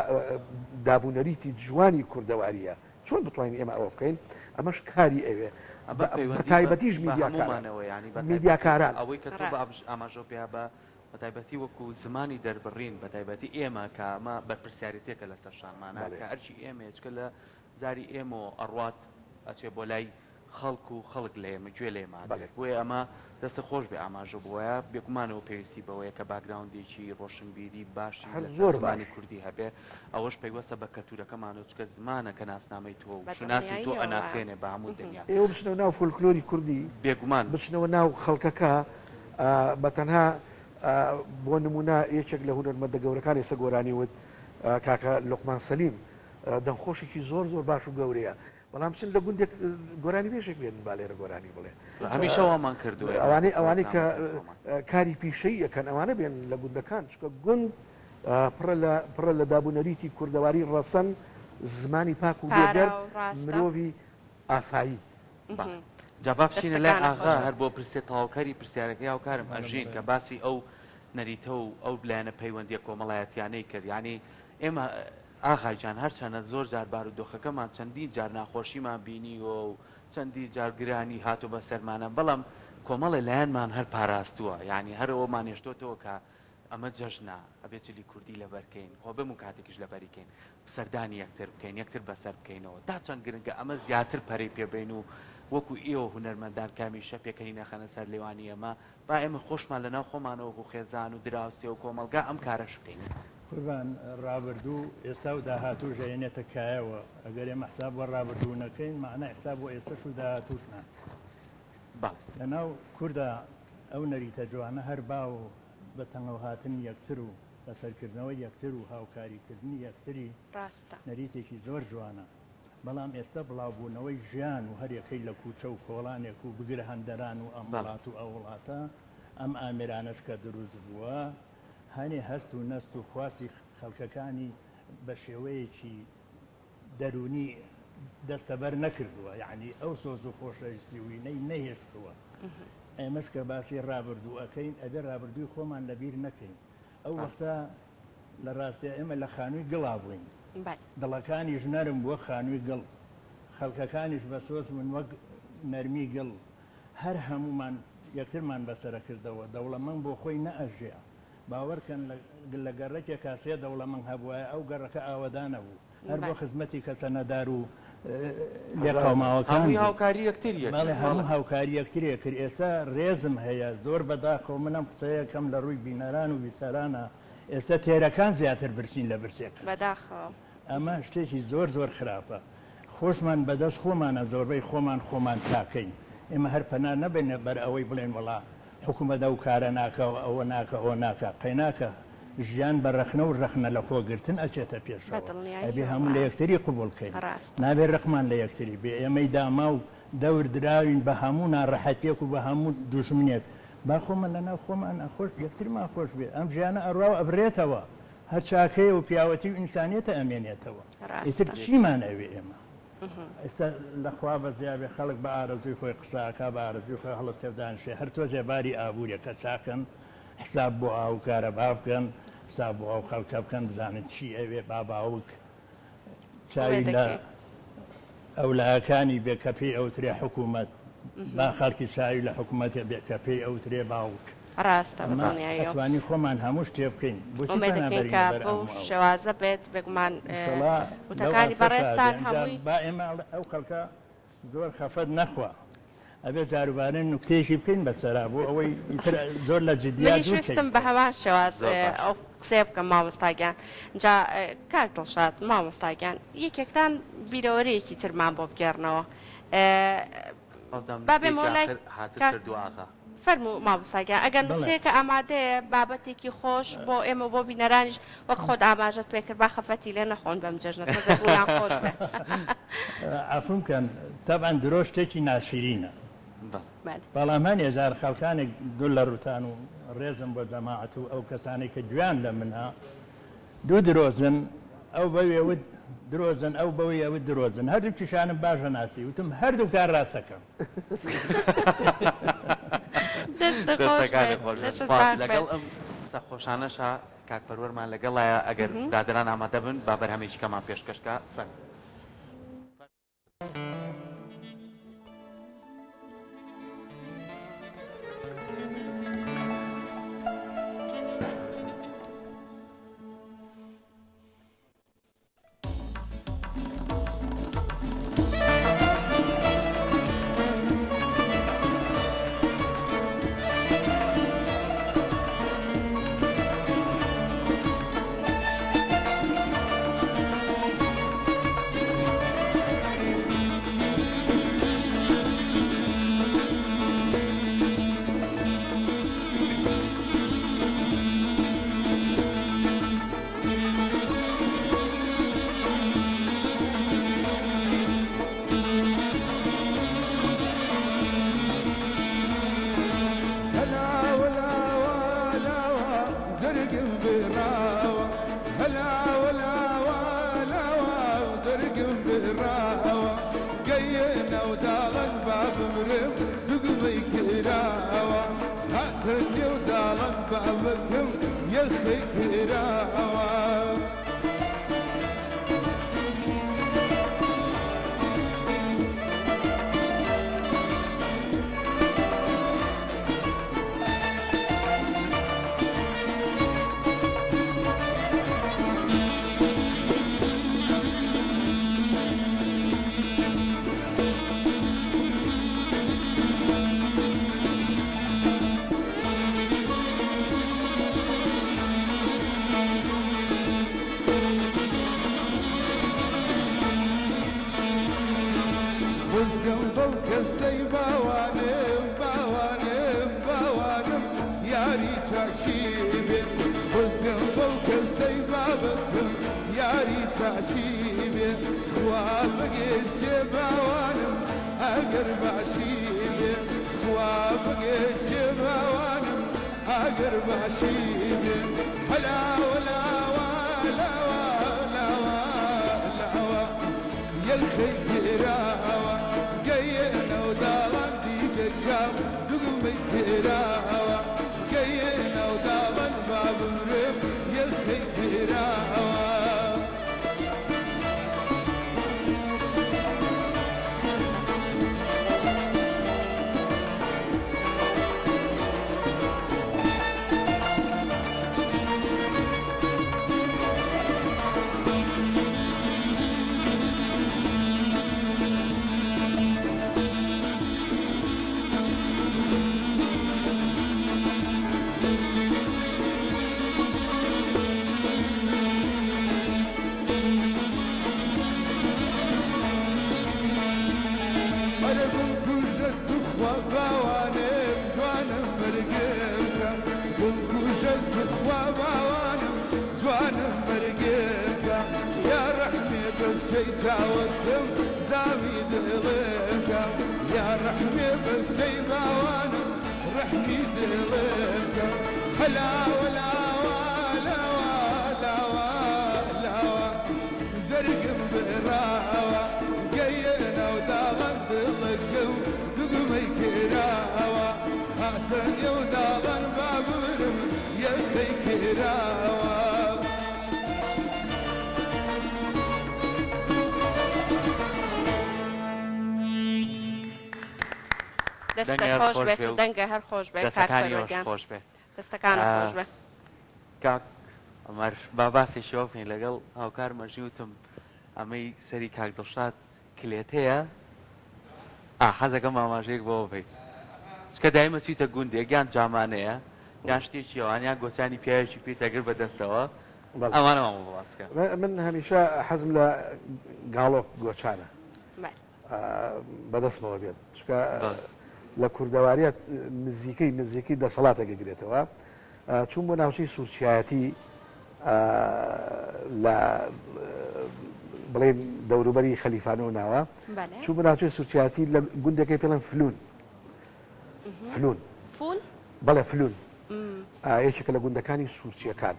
دابونەریتی جوانی کوردەوارییە، چۆن بتوانین ئێمە ئەوە بکەین؟ ئەمەش کاری ئەوێ بە تایبەتیش میدیاکاران میدیاکاران. ئەوەی کە تۆ ئاماژەو پێ بە بەتایبەتی وەکو زمانی دەربڕین بەتایبەتی ئێمە کە ئەمە بەرپرسیارێتیەکە لەسەر شانمانە کە ئەرکی ئێمەیە چکە لە زاری ئێمەوە ئەڕوات ئەچێ بۆ لای خەڵک و خەڵک لە ئێمە گوێ لە ئێمە ئەگرێت بۆیە ئەمە دەستت خۆش بێ ئاماژە بۆیە بێگومانەوە پێویستی بەوەیە کە باکگراوندێکی ڕۆشنبیری باشی هەر لەسەر زۆر زمانی باش. کوردی هەبێ ئەوەش پەیوەستە بە کەلتورەکەمانەوە چونکە زمانە کە ناسنامەی تۆ و شوناسی تۆ بەدڵنیاییەوە. ئەناسێنێ بە هەموو دنیا. ئێوە بچنەوە ناو فۆلکلۆری کوردی بێگومان. بچنەوە ناو خەڵکەکە بە تەنها بۆ نمونە یەکێک لە هونەرمەندە گەورەکان ئێستا گۆرانی وت کاکە لوقمان سەلیم دەنگخۆشێکی زۆر زۆر باش و گەورەیە بەڵام بچن لە گوندێک گۆرانی بێژێک بێنن با لێرە گۆرانی بڵێ. هەمیشە وامان کردووە ئێمە ئەوانەی ئەوانەی کە پرۆگرامەکانی خۆمان. کاری پیشەیی ئەکەن ئەوانە بێن لە گوندەکان چونکە گوند پڕە لە پڕە لە داب و نەریتی کوردەواری ڕەسەن زمانی پاک و بێگەرد پاراو ڕاستە. مرۆڤی ئاسایی. بەڵێ جا با بچینە لای دەستەکانت ئاغا خۆش بێت. هەر بۆ پرسێ تەواوکەری پرسیارەکەی هاوکارم ئەژین کە باسی ئەو نەریتە و ئەو لایەنە پەیوەندیە کۆمەڵایەتیانەی کرد یانی ئێمە ئاغا گیان هەرچەنە زۆر جار بارودۆخەکەمان چەندین جار ناخۆشیمان بینیوە و چەندین جار گرانی هاتوە بەسەرمانا بەڵام کۆمەڵێ لایەنمان هەر پاراستوە یانی هەر ئەوەمان هێشتۆتەوە کە ئەمە جەژنە ئەبێ جلی کوردی لەبەر کەین خۆ بەموو کاتێکیش لەبەری کەین سەردانی یەکتر بکەین یەکتر بەسەر بکەینەوە تا چەند گرنگە ئەمە زیاتر پەرەی پێ بەین و وەکو ئێوە هونەرمەندان کە هەمیشە پێکەنین ئەخەنە سەر لێوانی ئێمە با ئێمە خۆشمان لەناو خۆمانەوە وەکو خێزان و دراوسێ و کۆمەڵگا ئەم کارەش بکەین. قوربان ڕابردوو ئێستا و داهاتووش ئەیەنێتە کایەوە، ئەگەر ئێمە حساب بۆ ڕابردوو نەکەین مەعنای حساب بۆ ئێستەش و داهاتووش ناکەین. بەڵێ. لەناو کوردا ئەو نەریتە جوانە هەر باوە و بە تەنگەوهاتنی یەکتر و بەسەرکردنەوەی یەکتر و هاوکاریکردنی یەکتری ڕاستە. نەریتێکی زۆر جوانە، بەڵام ئێستا بڵاوبوونەوەی ژیان و هەریەکەی لە کوچە و کۆڵانێک و بگرە هەندەران و ئەم بەڵێ. وڵات و ئەو وڵاتە ئەم ئامێرانەش کە دروست بووە هەنێ هەست و نەست و خواستی خەڵکەکانی بە شێوەیەکی دەروونی دەستەبەر نەکردووە، یەعنی ئەو سۆز و خۆشەویستی و وینەی نەهێشتووە. ئێمەش کە باسی ڕابردوو ئەکەین ئەبێ ڕابردووی خۆمان لەبیر نەکەین. ئەو وەختە لە ڕاستیا ئێمە لە خانووی گڵا بووین. دڵەکانیش نەرم وەک خانووی گڵ، خەڵکەکانیش بەسۆز بوون وەک نەرمی گڵ. هەر هەموومان یەکترمان بەسەرەکردەوە، دەوڵەمەند بۆ خۆی نەئەژیا، باوەرکەن لە گەڕەکێکا سێ دەوڵەمەند هەبوایە ئەو گەڕەکە ئاوەدان ئەبوو، هەر بۆ خزمەتی کەسە نەدار و لێقەوماوەکان هەمووی بوو. هاوکاری یەکتری ئەکرد. بەڵێ هەموو هاوکاری یەکتری ئەکرد، ئێستا ڕێزم هەیە زۆر بەداخەوە من ئەم قسەیە کەم لە ڕووی بینەران و بیسەرانە، ئێستا تێرەکان زیاتر برسین لە برسێکان. بەداخەوە. ئەمە شتێکی زۆر زۆر خراپە خۆشمان بەدەست خۆمانە زۆربەی خۆمان خۆمان تاکەین ئێمە هەر پەنا نەبەینە بەر ئەوەی بڵێن وەڵا حکومەت ئەو کارە ناکا و ئەوە ناکا ئەوە ناکا قەیناکە ژیان بە ڕەخنە و ڕەخنە لە خۆ گرتن ئەچێتە پێشەوە ئەبێ هەموو لە یەکتری قبوڵ کەین نابێ ڕقمان لە یەکتری بێ ئێمەی داماو دەور دراوین بە هەموو ناڕەحەتیەک و بە هەموو دوژمنێک با خۆمان لەناو خۆمانا خۆش یەکترمان خۆش بێ ئەم ژیانە ئەڕوا و ئەبرێتەوە هەر چاکەیە و پیاوەتی و ئینسانیەتە ئەمێنێتەوە ئیتر چیمان ئەوێ ئێمە ئێستا لە خوا بەزیابێ خەڵک بە ئارەزووی خۆی قسە ئەکا بە ئارەزووی خۆی هەڵەسێ و دانیشێ هەر تۆزێ باری ئابووریەکە چاکەن حساب بۆ ئاو و کارەبا بکەن حساب بۆ ئەو خەڵکە بکەن بزانن چی ئەوێ با باوک چاوی لە ئەولاکانی بێ کە پێی ئەوترێ حکوومەت با خەڵکی چاوی لە حکوومەتێ بێ کە پێی ئەوترێ باوک. ڕاستە بە دڵنیاییەوە. ئەتوانی خۆمان هەموو شتێ بکەین بۆچی ئومێد پەنا دەکەین بەرینە کە بەر بەو ئەم و ئەو. شێوازە بێت بێگومان ئینشەڵا لەو وتەکانی ئاستەشا بێ بەڕێزتان ئینجا هەمووی. با ئێمە ئەو خەڵکە زۆر خەفەت نەخوا ئەبێ جاروبارە نوکتەیەکی بکەین بە سەرا بۆ ئەوەی ئیتر زۆر لە جدیات منیش دوور ویستم بە کەوینەوە. هەمان شێواز زۆر باشە. ئەو. قسەیە بکەم مامۆستا گیان جا کاک دڵشاد مامۆستا گیان یەکێکتان بیرەوەریەکی ترمان بۆ بگێڕنەوە با بێمەوە لای کاک فەرموو مامۆستا گیان ئەگەر نوکتەیەکە ئامادەیە بابەتێکی خۆش بۆ ئێمە بۆ بینەرانیش وەک خۆت ئاماژەت پێکرد با خەفەتی لێ نەخۆن بەم جەژنە تۆزێک دڵیان خۆش بێ. عەفوم کەن تەبعەن درۆ شتێکی ناشیرینە بەڵام هەنێ جار خەڵکانێک دوور لە ڕووتان و ڕێزم بۆ جەماعەت و ئەو کەسانەی کە گوێیان لە منە دوو درۆزن ئەو بەوێ وت درۆزن ئەو بەوێ وت درۆزن هەردووکیشانم باش ئەناسی وتم هەردووکتان ڕاست دەکەن. دەستت خۆش دەستەکانت بێت خۆش بێت لەشت سوپاس ساغ لەگەڵ بێت. ئەم قسە خۆشانەشا کاک پەروەرمان لەگەڵایە ئەگەر برادەران ئامادە بن با بەرهەمێکی کەمان پێشکەش کا فەرموو. دەستت دەنگە هەر خۆش خۆش بێت بێ و و دەنگە هەر خۆش بێت کاک دەستەکانی پەروەر ئێوەش گیان خۆش بێت. دەستەکانت خۆش بێ. کاک عومەر با باسێکی ئەوە بکەین لەگەڵ هاوکار مەژی وتم ئەمەی سەری کاک دڵشاد کلێتەیە ئا حەزەکەم ئاماژەیەک بەوە بکەیت چکە دایمە چیتە گوندێک یان جامانەیە. یان شتێکی ئەوان یان گۆچانی پیاوێکی پیر تەگر بە دەستەوە ئەوانەمان بۆ باس کە. من هەمیشە حەزم لە گاڵۆک گۆچانە بەدەستمەوە بێت چونکە لە کوردەواریە نزیکەی نزیکەی دەسەڵاتێک گرێتەوە چوون بۆ ناوچەی سوورچیایەتی لە بڵێن دەوروبەری خەلیفانە و ناوە چوو بۆ ناوچەی سوورچیایەتی لە گوندەکەی پێڵێن فلون فلون فول بەڵێ فلون یەکێکە لە گوندەکانی سوورچیەکان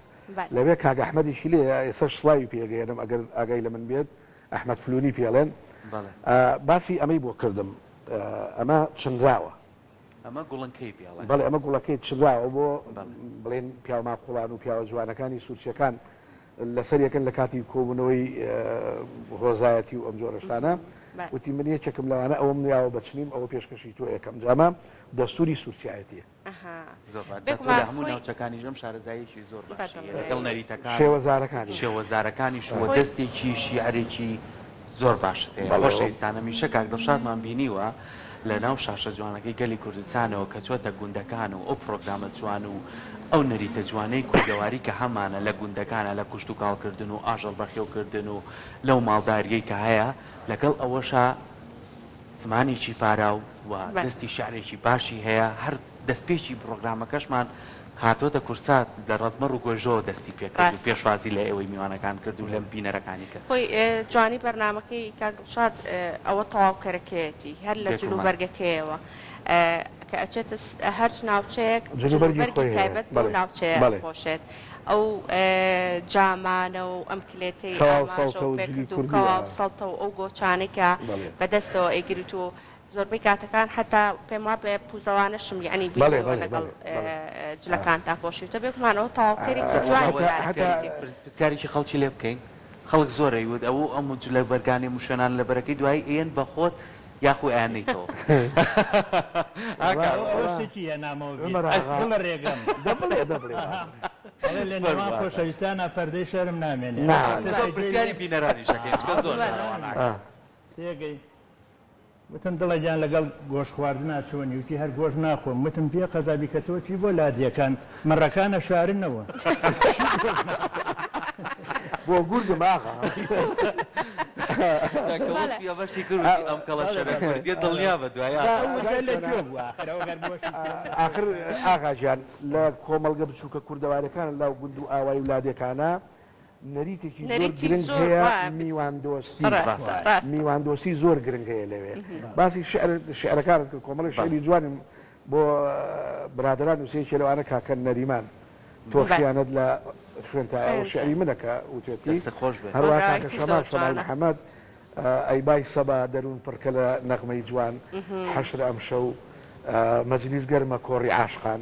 لەوێ کاک ئەحمەدیشی لێ ئێستا سڵاوی پێگەێنم ئەگەر ئاگای لە من بێت ئەحمەد فلونی پێڵێن باسی ئەمەی بۆ کردم ئەمە چنراوە ئەمە گوڵنکەی پێڵێن بەڵێ ئەمە گوڵەکەی چنراوە بۆ بڵێن پیاو ماقوڵان و پیاوە جوانەکانی سوورچیەکان لەسەر یەکن لە کاتی کۆبوونەوەی هۆزایەتی و ئەم جۆرە شتانە وتی من یەکێکم لەوانە ئەوم یاوە بەچنیم ئەوە پێشکەشی تۆ یەکەم جامە دەستوری سوورچایەتیە. زۆر باش. جا تۆ لە هەموو ناوچەکانیش ئەم شارەزاییەکی زۆر باشی هەیە لەگەڵ نەریتەکان شێوەزارەکانی شێوەزارەکانیش و دەستێکی شیعرێکی زۆر باشت هەیە. خۆشەویستان هەمیشە کاک دڵشادمان بینیوە لە ناو شاشە جوانەکەی گەلی کوردستانەوە کە چۆتە گوندەکان و ئەو پڕۆگرامە جوان و ئەو نەریتە جوانەی کوردەواری کە هەمانە لە گوندەکانە لە کوشتوکاڵ کردن و ئاژەڵ بەخێو کردن و لەو ماڵداریەی کە هەیە لەگەڵ ئەوەشا زمانێکی پاراو و دەستی شیعرێکی باشی هەیە، هەر دەستپێکی پڕۆگرامەکەشمان هاتۆتە کورسات لە ڕەزمەڕ و گۆیژەوە دەستی پێکرد و پێشوازی لە ئێوەی میوانەکان کرد و لە بینەرەکانی کرد. خۆی جوانی بەرنامەکەی کاک دڵشاد ئەوە تەواوکەرەکەیەتی هەر لە جلوبەرگەکەیەوە کە ئەچێتە هەرچ ناوچەیەک جلوبەرگی تایبەت بەو ناوچەیە ئەپۆشێت ئەو جامانە و ئەم کلێتەی ئاماژەو پێکرد و کەوا و سەڵتە و ئەو گۆچانەی کە بە دەستەوە ئەیگریت و زۆربەی کاتەکان حەتا پێم وابێ پوزەوانەشم یەعنی بینیوە لەگەڵ جلەکانتا پۆشیوتە بێگومان ئەوە تەواوکەرێکی جوانی کارەکەیەتی. پرسیارێکی خەڵکی لێ بکەین خەڵک زۆر ئەیوت ئەوە ئەم جلە بەرگانەی موشوێنانە لەبەرەکەی دوایی ئەیەن بەخۆت یاخو ئەیاننیتەوە. ئەوە شتێکی هێنامەوە بیر دڵە ڕێگەم. دە بڵێ دە بڵێ. ئەڵێ لە نێوان خۆشەویستانا پەردەی شەرم نامێنێ. پرسیاری بینەرانیش ئەکەین چونکە زۆر لەوانە. تێگەی وتم دڵە گیان لەگەڵ گۆشت خواردنا چۆنی وتی هەر گۆشت ناخۆم وتم بێ قەزا بی کە تۆ چی بۆ لادێکان مەڕەکان ئەشارنەوە. بۆ گورگم ئاغا. جا کە وەسفی ئەمەشی کرد وتی ئەم کەڵە شەرە کوردیە دڵنیا بە دوای ئاغا. ئەو وتە لە کوێ بوو ئاخر ئەوە گەر بۆشی پێ. ئاخر ئاغا گیان لە کۆمەڵگە بچووکە کوردەوارەکان لاو گوند و ئاوای و لادێکانە نەریتێکی زۆر گرنگ هەیە میواندۆستی میواندۆستی زۆر گرنگ هەیە لەوێ باسی شعر شعرەکانت کرد کۆمەڵی شعری جوانم بۆ برادەران نووسی یەکێ لەوانە کاکە نەریمان تۆ خیانەت لە خوێنتایە ئەوە شعری منە کە وتێتی هەروە کاکە شەماڵ شەماڵ محەمەد ئەی بای سەبا دەروون پڕکە لە نەغمەی جوان حەشر ئەمشەو مەجلیس گەرمە کۆڕی عاشقان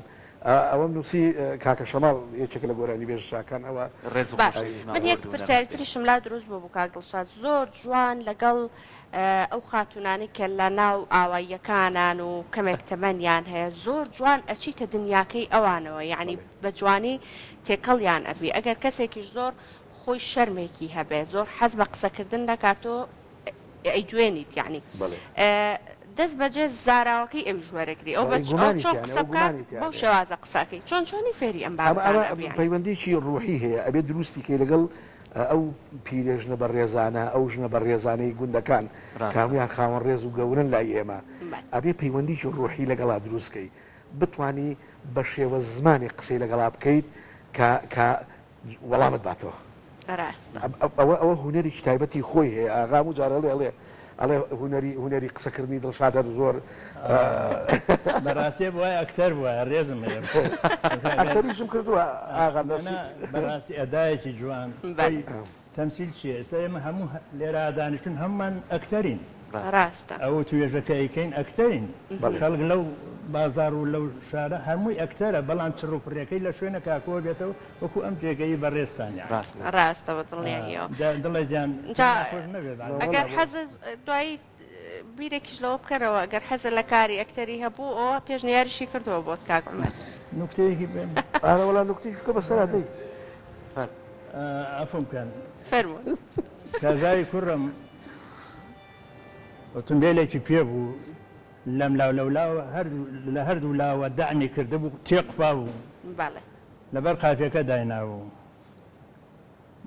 ئەوەم نووسی کاکە شەماڵ یەکێکە لە گۆرانیبێژ چاکان ئەوە ڕێز و باش خۆشەویستیمان من بۆ یەک دوو پرسیاری نەمر بێ. تریشم لا دروست بوو بوو کاک دڵشاد زۆر جوان لەگەڵ ئەو خاتوونانەی کە لە ناو ئاواییەکانان و کەمێک تەمەنیان هەیە زۆر جوان ئەچیتە دنیاکەی ئەوانەوە یەعنی بە جوانی تێکەڵیان ئەبی ئەگەر کەسێکیش زۆر خۆی شەرمێکی هەبێ زۆر حەز بە قسەکردن نەکات تۆ ئەیجوێنیت یەعنی دەست بەجێ زاراوەکەی ئەویش وەرەگری ئەو بە ئەو چۆن قسە بکات بەو شێوازە قسە ئەکەی چۆن چۆنی فێری ئەم بابەتانە ئەبی یەعنی. پەیوەندیی ڕوحی هەیە ئەبێ دروستی کەی لەگەڵ ئەو پیرێژنە بەڕێزانە ئەو ژنە بەڕێزانەی گوندەکان کە هەموویان خاوەن ڕێز و گەورەن لای ئێمە ئەبێ پەیوەندیی ڕوحی لەگەڵا دروست کەی بتوانی بە شێوە زمانێک قسەی لەگەڵا بکەیت کە کە وەڵامت باتەوە. ڕاستە. ئەوە ئەوە هونەرێکی تایبەتی خۆی هەیە ئاغا هەموو جار ئەڵێ ئەڵێ ئەڵێ هونەری هونەری قسەکردنی دڵشاد هەر زۆر بەڕاستی بوایە ئەکتەر بوایە ڕێزم هەیە ئەکتەریشم کردووە ئاغا بەڕاستی ئەدایەکی جوان خۆی تەمسیل چیە ئێستا ئێمە هەموو لێرە دانیشتون هەموومان ئەکتەرین. ڕاستە. ئەو توێژە کە ئەیکەین ئەکتەرین. خەڵک لەو بازاڕ و لەو شارە هەمووی ئەکتەرە بەڵام چڕ و پڕیەکەی لە شوێنێکا کۆ بێتەوە وەکو ئەم جێگەی بەڕێزتان یانی. ڕاستە. ڕاستە بە دڵنیاییەوە. جا دڵێ گیان جا ناخۆش نەبێ بە ئەگەر حەزت دوایی بیرێکیش لەوە بکەرەوە ئەگەر حەزت لە کاری ئەکتەری هەبوو ئەوە پێشنیاریشی کردووە بۆت کاک عومەر. نوکتەیەکی بێ. ئارە وەڵا نوکتەیەکی بکە بەسەرا دەی. فەرموو. عەفوم بکەن. فەرموو. کازای کوڕم ئۆتۆمبێلێکی پێ بوو. لەملاو لەولاوە هەردوو لە هەردوو لاوە دەعمی کردبوو تێقوپابوو. بەڵێ. لەبەر قاپیەکە داینابوو.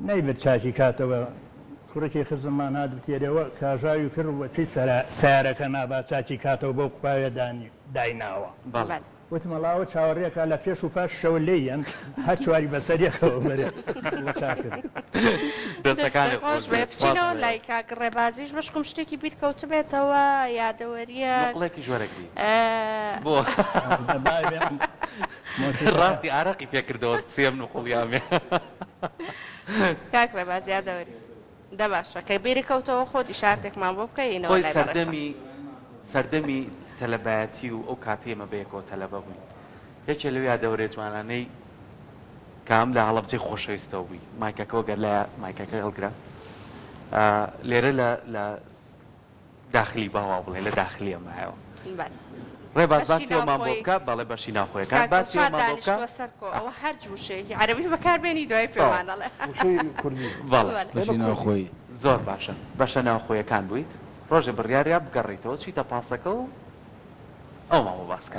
نەیبرد چاکی کاتەوە. کوڕێکی خزممان هات بتێرەوە کاژاوی کرد و چی سەیارەکە نابا چاکی کاتەوە بەو قوپاویە دایناوە. بەڵێ. وتم وەڵا ئەوە چاوەڕێکا لە پێش و پاششەوە لێی یەن هەر چواری بەسەر یەکەوە بەرێ و چاک کرد. دەستەکانت دەستت خۆش خۆش بێ بێت سپاس بچینەوە بۆ لای کاک ڕێبازیش بەشکم شتێکی بیر کەوتبێتەوە یادەوەریەک نوقڵێکیش وەرەگریت ئە. بۆ دەبا بێ مۆسیقا. ڕاستی ئارەقی پێ کردەوە سێم نوقڵیامێ. کاک ڕێباز یادەوەری دە باشە کە بیری کەوتەوە خۆت ئیشارتێکمان بۆ بکە یینەوە خۆی لای بەڕێزتان. سەردەمی سەردەمی تەلەبایەتی و ئەو کاتەی ئێمە بەیەکەوە تەلەبە بووین یەکێ لەو یادەوەریە جوانانەی کە ئەم لە هەڵەبجەی خۆشەویستەوە بووی مایکەکەوە گەر لایە مایکەکە هەڵگرە لێرە لە لە داخلی با وا بڵێ لە داخلی ئەمایەوە بەلێ. ڕێباز بەشی باسی ئەومان بۆ ناوخۆیی. بکە بەڵێ بەشی ناوخۆیەکان کاک باسی دڵشاد ئەومان بۆ بکە دانیشتووە سەرکۆ ئەوە هەرچ وشەیەکی عەرەبی بەکار بێنی دوای پێمان ئەڵێ. وشەی کوردی. بەڵێ. بەلێ. بەشی ئێمە کوردین. ناوخۆیی. زۆر باشە بەشە ناوخۆیەکان بوویت ڕۆژێ بڕیاریا بگەڕێیتەوە چیتە پاسەکە و ئەومان بۆ باس کە.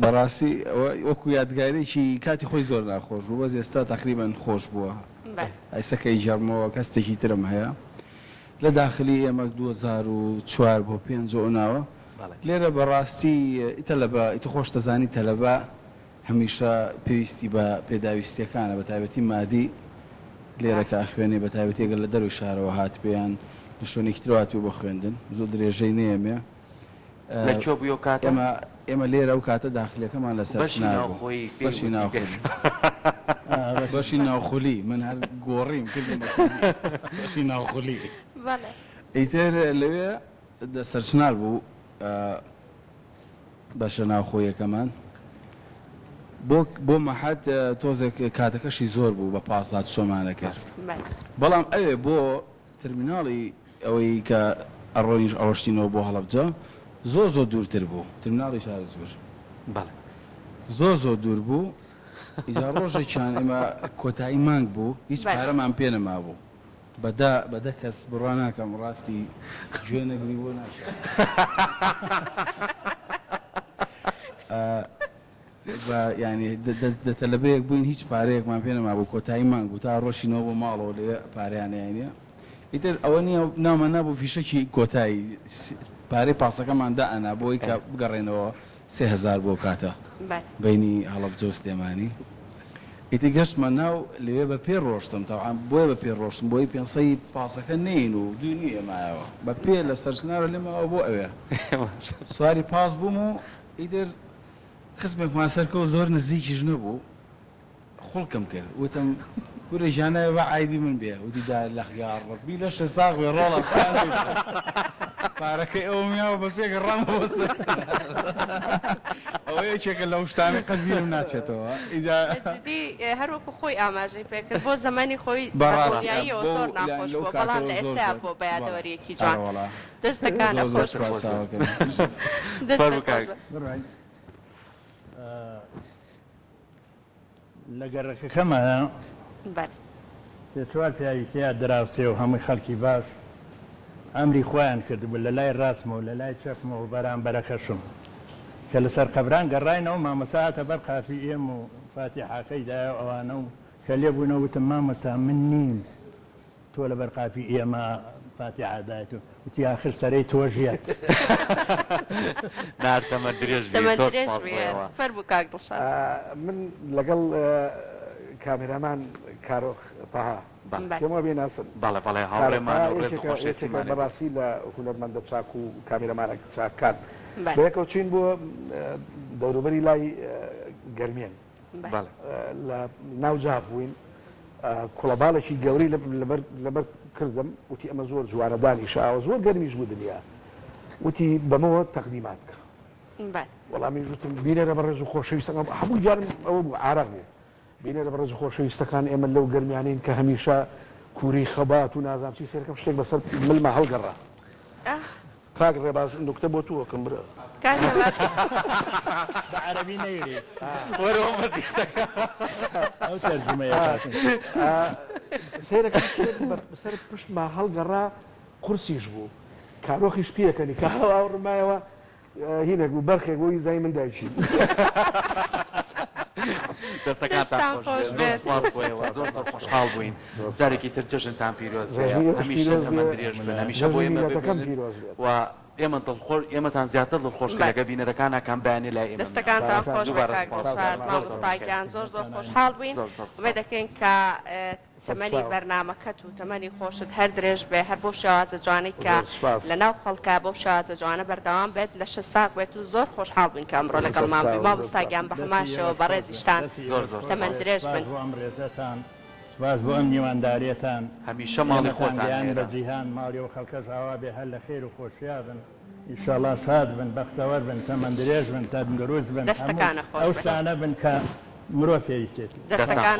بەڕاستی ئەوە وەکو یادگارێکی کاتی خۆی زۆر ناخۆش بوو بەس ئێستا تەقریبەن خۆش بووە بەلێ. ئێستا کە ئەیگێڕمەوە هەستێکی ترم هەیە. لە داخلی ئێمە 2004 بۆ پێنج و ئەو ناوە لێرە بە ڕاستی تەلەبە ئیتر خۆشت دەزانی تەلەبە هەمیشە پێویستی بە پێداویستیەکانە بە تایبەتی مادی لێرە کە ئەخوێنێ بە تایبەتی ئەگەر لە دەرەوەی شارەوە هاتبێ یان لە شوێنێکی ترەوە هاتبێ بۆ خوێندن زۆر درێژەی نەیەمێ لە کوێ بووی ئەو کاتە؟ ئێمە ئێمە لێرە ئەو کاتە داخلیەکەمان لە بەشی سەرچنار بوو ناوخۆیی پێی بەشی وتی ناوخۆیی دەست. بەشی ناوخولی من هەر گۆڕیم کردم بە کوردی بەشی ناوخولی بەڵێ. ئیتر لەوێ لە سەرچنار بوو بەشە ناوخۆیەکەمان بۆ بۆ مەحەد تۆزێک کاتەکەشی زۆر بوو بە پاس هاتوچۆمان ئەکرد بەڵێ. بەڵام ئەوێ بۆ ترمیناڵی ئەوەی کە ئەڕۆینیش ئەڕۆشتینەوە بۆ هەڵەبجە زۆر زۆر دوورتر بوو ترمیناڵی شارەزوور بەڵێ. زۆر زۆر دوور بوو ئیجا ڕۆژێکیان ئێمە کۆتایی مانگ بوو هیچ بەلێ. پارەمان پێ نەمابوو بە دە بە دە کەس بڕوا ناکەم ڕاستی گوێ نەگری بۆ ناشا بە یانی دە دە دە تەلەبەیەک بووین هیچ پارەیەکمان پێ نەمابوو کۆتایی مانگ بوو تا ڕۆشینەوە بۆ ماڵەوە لەوێ پارەیان نەیاینێ ئیتر ئەوە نییە ناومان نابوو فیشەکی کۆتایی پارەی پاسەکەمان دائەنا بۆی کە بگەڕێنەوە 3000 بۆ کاتە بەینی هەڵەبجە و سلێمانی ئیتر گەشتمە ناو لەوێ بە پێ ڕۆشتم تەبعەن بۆیە بە پێ ڕۆشتم بۆی پێنسەی پاسەکە نەین و دوو نیوێ مایەوە بە پێ لە سەرچنارە لێماوە بۆ ئەوێ سواری پاس بووم و ئیتر خزمێکمان سەرکەوت زۆر نزیکیش نەبوو خوڵکم کرد وتم کورە گیان ناوێ با عایدی من بێ وتی دا لەخ یاڕەبی لەشت ساغ بێ ڕۆڵە خۆیان نەیشێت پارەکەی ئەوم یاوە بە پێ گەڕامەوە سەر ئەوە یەکێکە لەو شتانەی قەت بیرم ناچێتەوە ئینجا بە جدی هەر وەکو خۆی ئاماژەی پێ کرد بۆ زەمەنی خۆی بە بەڕاستی دڵنیاییەوە بۆ زۆر یان ناخۆش لەو بووە بەڵام کاتەوە لە زۆر ئێستایا زۆر بووە بە بەڵێ یادەوەرییەکی جوان ئەرەوەڵا دەستەکانت زۆر زۆر خۆش سوپاس چاوەکەم دەستت فەرموو خۆش کاک. بێ. بڕای لە گەڕەکەکەمایە بەلێ. سێ چوار پیاوی تیا دراوسێ و هەمووی خەڵکی باش ئەمری خۆیان کردبوو لە لای ڕاستمەوە لە لای چەپمەوە بەرامبەرەکەشم کە لەسەر قەبران گەڕاینەوە مامۆستا هاتە بەر قافی ئێم و فاتیحاکەی دایە و ئەوانە و کە لێ بوونەوە وتم مامۆستا من نیم تۆ لەبەر قاپی ئێمە فاتیحە دایت و وتی ئاخر سەرەی تۆش یەت. نار تەمەن درێژ بی تەمەن زۆر درێژ سوپاس بی بۆ ئێوە. فەرموو کاک دڵشاد. من لەگەڵ کامێرامان کارۆخ تەها بەڵێ. پێم وابێ ناسن. بەڵێ بەڵێ کارۆخ هاوڕێمان تەها و ڕێز و یەکێکە یەکێکە خۆشەویستیمان لێ بوو. بەڕاستی لە هونەرمەندە چاک و کامێرامانە چاکان. بەلێ. بەیەکەوە چوین بۆ دەوروبەری لای گەرمیان. بەڵێ. لە ناو جاف بووین کوڵەباڵێکی گەورەی لەبەر کردم وتی ئەمە زۆر جوانە دانیشە ئاوە زۆر گەرمیش بوو دنیا وتی بەمەوە تەقدیمات بکە وەڵا منیش وتم بینەرە بەڕێز و خۆشەویستەکان هەموو گیانم ئەوە بوو عارەق بوو بینەرە بەڕێز و خۆشەویستەکان ئێمە لەو گەرمیانەین کە هەمیشە کوری خەبات و نازانم چی سەیرکەم شتێک بەسەر ملما هەڵگەڕا کاک ڕێباز نوکتە بۆ تو ئەکەم برا. کاک ڕێباز. بە عەرەبی نەیریت. وەرەوە مەجلیسەکە. ئەو تەرجومەیە کاکە. سەیرەکەم شتێک بەسەر پشتما هەڵگەڕا قورسیش بوو کارۆخیش پێکەنی کە ئاوڕم مایەوە. هینێک بوو بەرخێک بوو زای من دایکی. دەستەکانتان دەستان خۆش خۆش بێت. زۆر بێت. سپاس بۆ ئێوە زۆر زۆر خۆشحاڵ بووین جارێکی تر جەژنتان پیرۆز بێ جەژنی ئێوەش هەمیشە پیرۆز تەمەن بێ. درێژ بن هەمیشە بۆ جەژنی ئێمە میللەتەکەم ببینن پیرۆز بێت. و ئێمە دڵخۆش ئێمەتان زیاتر دڵخۆش کرد بەڵێ. لەگە بینەرەکانا کام بەیانێ لای ئێمە میوان. دەستەکانتان خۆش بێت دووبارە کاک سپاس. دڵشاد زۆر زۆر مامۆستا بەخێر. گیان زۆر زۆر خۆشحاڵ بووین زۆر زۆر ئومێد سپاس. دەکەین کە تەمەنی سەرچاو. بەرنامەکەت و تەمەنی خۆشت هەر درێژ بێ هەر بەو شێوازە جوانەی کە زۆر سپاس. لە ناو خەڵکە بەو شێوازە جوانە بەردەوام بێت لەشت ساغ بێت و زۆر خۆشحاڵ بووین کە ئەمڕۆ لەگەڵمان بووی سەرچاو. زۆر مامۆستا سپاس. گیان بە هەمان دەستی شێوە ئێوەش خۆش بێت بەڕێزیشتان دەستی زۆر ئێوەش زۆر خۆش تەمەن بێت سپاس. درێژ سپاس بن. بۆ ئەم ڕێزەتان سپاس بۆ ئەم میوانداریەتان هەمیشە ماڵی ئێمەتان خۆتان گەیاند بە لێرە. جیهان ماڵی ئەو خەڵکەش ئاوا بێ هەر لە خێر و خۆشیا بن ئیشەڵا شاد بن بەختەوەر بن تەمەن درێژ بن تەندروست بن هەموو دەستەکانە خۆش ئەو بێت. شتانە بن کە مرۆڤ پێویستێتی. دەستەکان دەستان.